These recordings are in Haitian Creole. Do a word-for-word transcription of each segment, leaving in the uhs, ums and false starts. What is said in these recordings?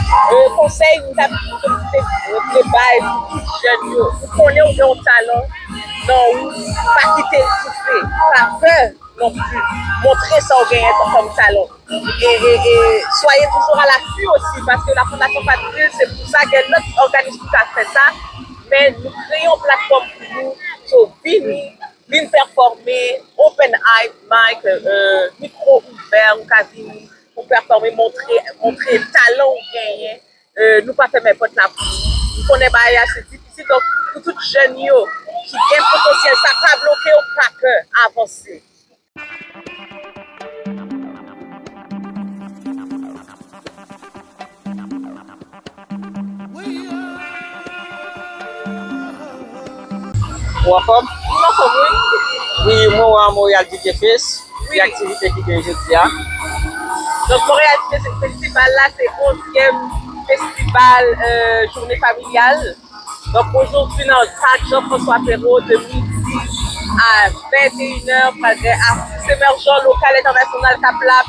E, konsèy m t ap, m te, m te bay pou tout jèn yo, ou konnen ou gen yon talan nan ou, pa kite l toufe, pa pè non pli. Montre sa w genyen kòm talan. E, e, e soyez toujours à l'affût aussi, paske la Fondation Fat Grill, se pou sa gen lòt òganis ki ka fè sa, men nou kreye yon platfòm pou nou, so vini, vin pèfòme, open air mic, euh, mikwo ouvè, ou ka vini pou pèfòme, montre, montre talan ou genyen. Euh, nou pa fèmen pòt la pou ou. Nou konnen bagay la se difisil, donk pou tout jèn yo ki gen potansyèl, sa pa bloke yo, pa pè, avanse. Ou anfòm? M anfòm, wi. Wi, mwen wè Montréal D J Fest. Wi. Ki aktivite ki gen jodi a? Donk, Montréal D J Festival la, se onzyèm festival, euh, jounen familyal. Donk, ojodi, nan Park Jean-François Perrault, de midi à vingt et une heures, pral gen atis emèjan lokal, entènasyonal k ap la,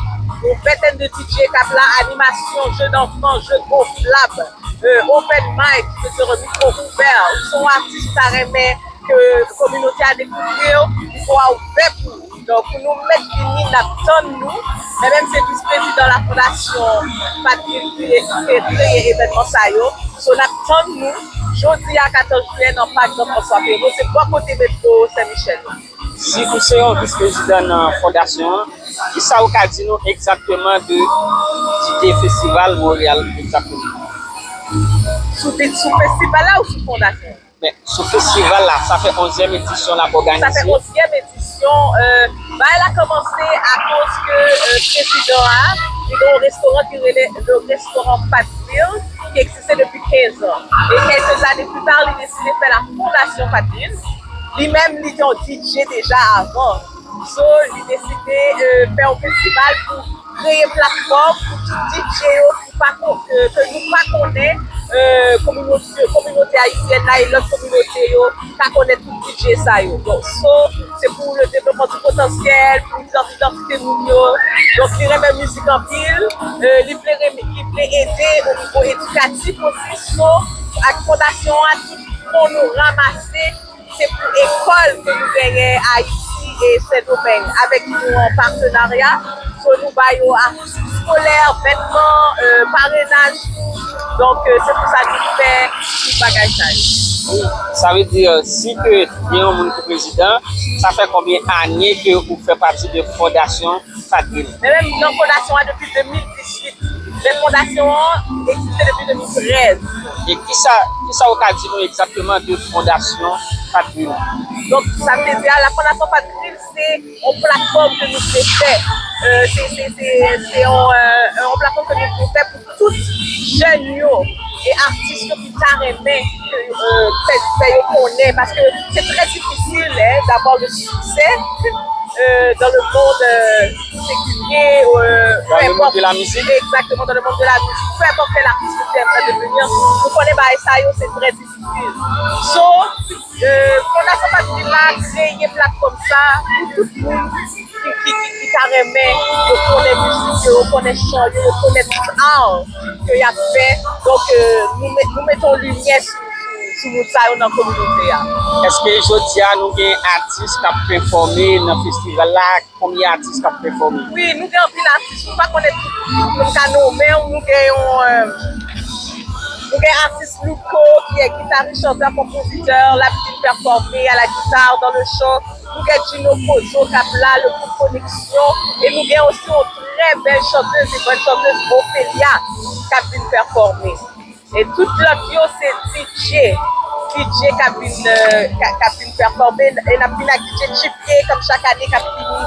yon ventèn de D J k ap la, animasyon, jeu d'enfants, jeu gonflab, euh, open mic, ki vle di mikwo ouvè. Ou se yon atis ou ta renmen ke kominote a dekouvri w, mikwo a ouvè pou ou. Donk, pou nou mèt vini, n ap tann nou. Mwen menm se vis prezidan la fondasyon Fat Grill ki ki kreye evènman sa yo. So, n ap tann nou jodi a, katòz jiyè, nan Park Jean-François Perrault, se bò kote metwo Sen Michèl la. Si ou se yon vis prezidan nan fondasyon an, kisa ou ka di nou egzakteman de, de festival Montréal egzakteman? Sou, sou festival la ou sou fondasyon? Men, sou festival la, sa fè onzyèm edisyon l ap òganize. Sa fè onzyèm edisyon. Euh, bagay la kòmanse akoz ke, euh, prezidan a, li gen yon restoran ki rele le Restaurant Fat Grill, ki egziste depi kenz an. E kèlke zane pli ta, li deside fè la fondasyon Fat Grill. Li menm, li te yon D J deja avan. So, li deside, euh, fè yon festival pou kreye platfòm pou tout D J yo ki pa kon-, euh, ke nou pa konnen, euh, kominote, kominote ayisyèn la e lòt kominote yo ka konnen tout D J sa yo. Donk, so, se pou le développement du potentiel, pou idantite moun yo. Donk, li renmen mizik anpil, euh, li vle renmen, li vle ede o nivo edikatif osi. So, ak fondasyon an, tout fon nou ranmase, se pou ekòl ke nou genyen Ayiti e Sendomeng, avèk ki nou an patenarya. So, nou ba yo atis eskolè, vètman, euh, parenaj tou. Donk, euh, se pou sa nou fè tout bagay sa yo. Wi, sa vle di, euh, si ke gen yon moun ki prezidan, sa fè konbyen ane ke ou fè pati de fondasyon Fat Grill? Men menm nan fondasyon an depi de mil dizuit. Men fondasyon an egziste depi de mil trèz. E kisa, kisa ou ka di nou egzakteman de fondasyon Fat Grill? Donk, sa vle di a, la fondasyon Fat Grill, se yon platfòm ke nou vle fè. Euh, se, se, se, se yon, euh, yon platfòm ke nou vle fè pou tout jèn yo e atis yo ki ta renmen ke, euh, fè, fè yo konnen, paske se trè difisil, hein, d'avoir le succès, euh, dans le monde, euh, séculier, euh, dans le monde de la musique. Exactement, dans le monde de la musique. Peu importe quel artiste que tu aimerais devenir, nou konnen bagay sa yo, se trè difisil. So, euh, Fondasyon Fat Grill la kreye platfòm sa pou tout moun ki, ki, ki, ki ta renmen yo konnen mizik yo, yo konnen chan yo, yo konnen tout art ke y ap fè. Donk, euh, nou met-, nou mete yon limyè sou, sou, sou moun sa yo nan kominote a. Èske jodi a nou gen atis k ap pèfòme nan festival la? Konbyen atis k ap pèfòme? Wi, nou gen anpil atis. Nou pa konnen tout, tout moun ka nonmen, nou gen yon, euh, nou gen atis Louko, ki est guitariste, chanteur, compositeur, l ap vin pèfòme à la guitare dans le show. Nou gen Gino Kozo k ap la, le groupe Connexion. E nou gen osi yon trè bèl chantez, yon bèl chantez Ophelia k ap vin pèfòme. E tout lòt yo se D J. D J k ap vin, euh, k ap, k ap vin pèfòme. E n ap vin ak D J Chief K kòm chak ane k ap fini,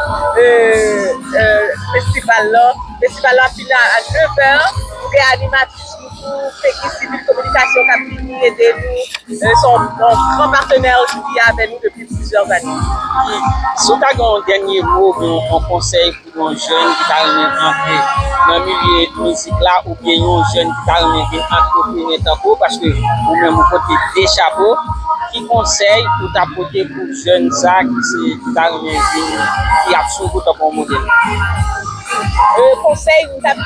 euh, euh, festival la. Festival la fini a, a nèf è. Nou gen animatris nou tou, Peggy Civil Communication k ap vini ede nou. Euh, se yon, yon gran patenè ki avè nou depi plizyè ane. Si w ta gen yon dènye mo oubyen yon konsèy pou yon jèn ki ta renmen antre nan milye mizik la oubyen yon jèn ki ta renmen vin antreprenè tankou w, paske ou menm ou pote de chapo, ki konsèy ou ta pote pou jèn sa ki se, ki ta renmen vin, ki ap swiv ou tankou yon modèl? Konsèy m t ap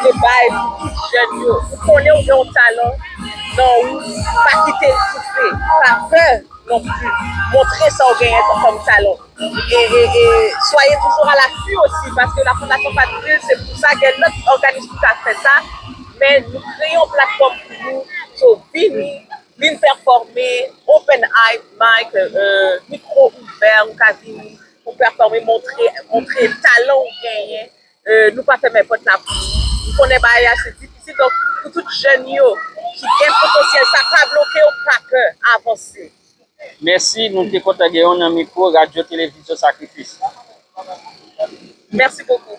vle bay pou tout jèn yo, ou konnen ou gen yon talan nan ou, pa kite l toufe, pa pè non pli, montre sa w genyen kòm talan. E, e, e soyez toujours à l'affût aussi, paske la Fondation Patril, se pou sa gen lòt òganis ki ka fè sa, men nou kreye yon platfòm pou nou, so vini, vin pèfòme, open eye, mic, mikwo ouvè, ou ka vini, ou pèfòme, montre, montre talan ou genyen. Nou pa fèmen pòt la pou ou. Nou konnen bagay la se difisil, donk pou tout jèn yo ki gen potansyèl sa, pa bloke yo, pa pè, avanse. Mèsi, nou te kontan gen w nan mikwo Radyo Televizyon Sakrifis. Mèsi bokou.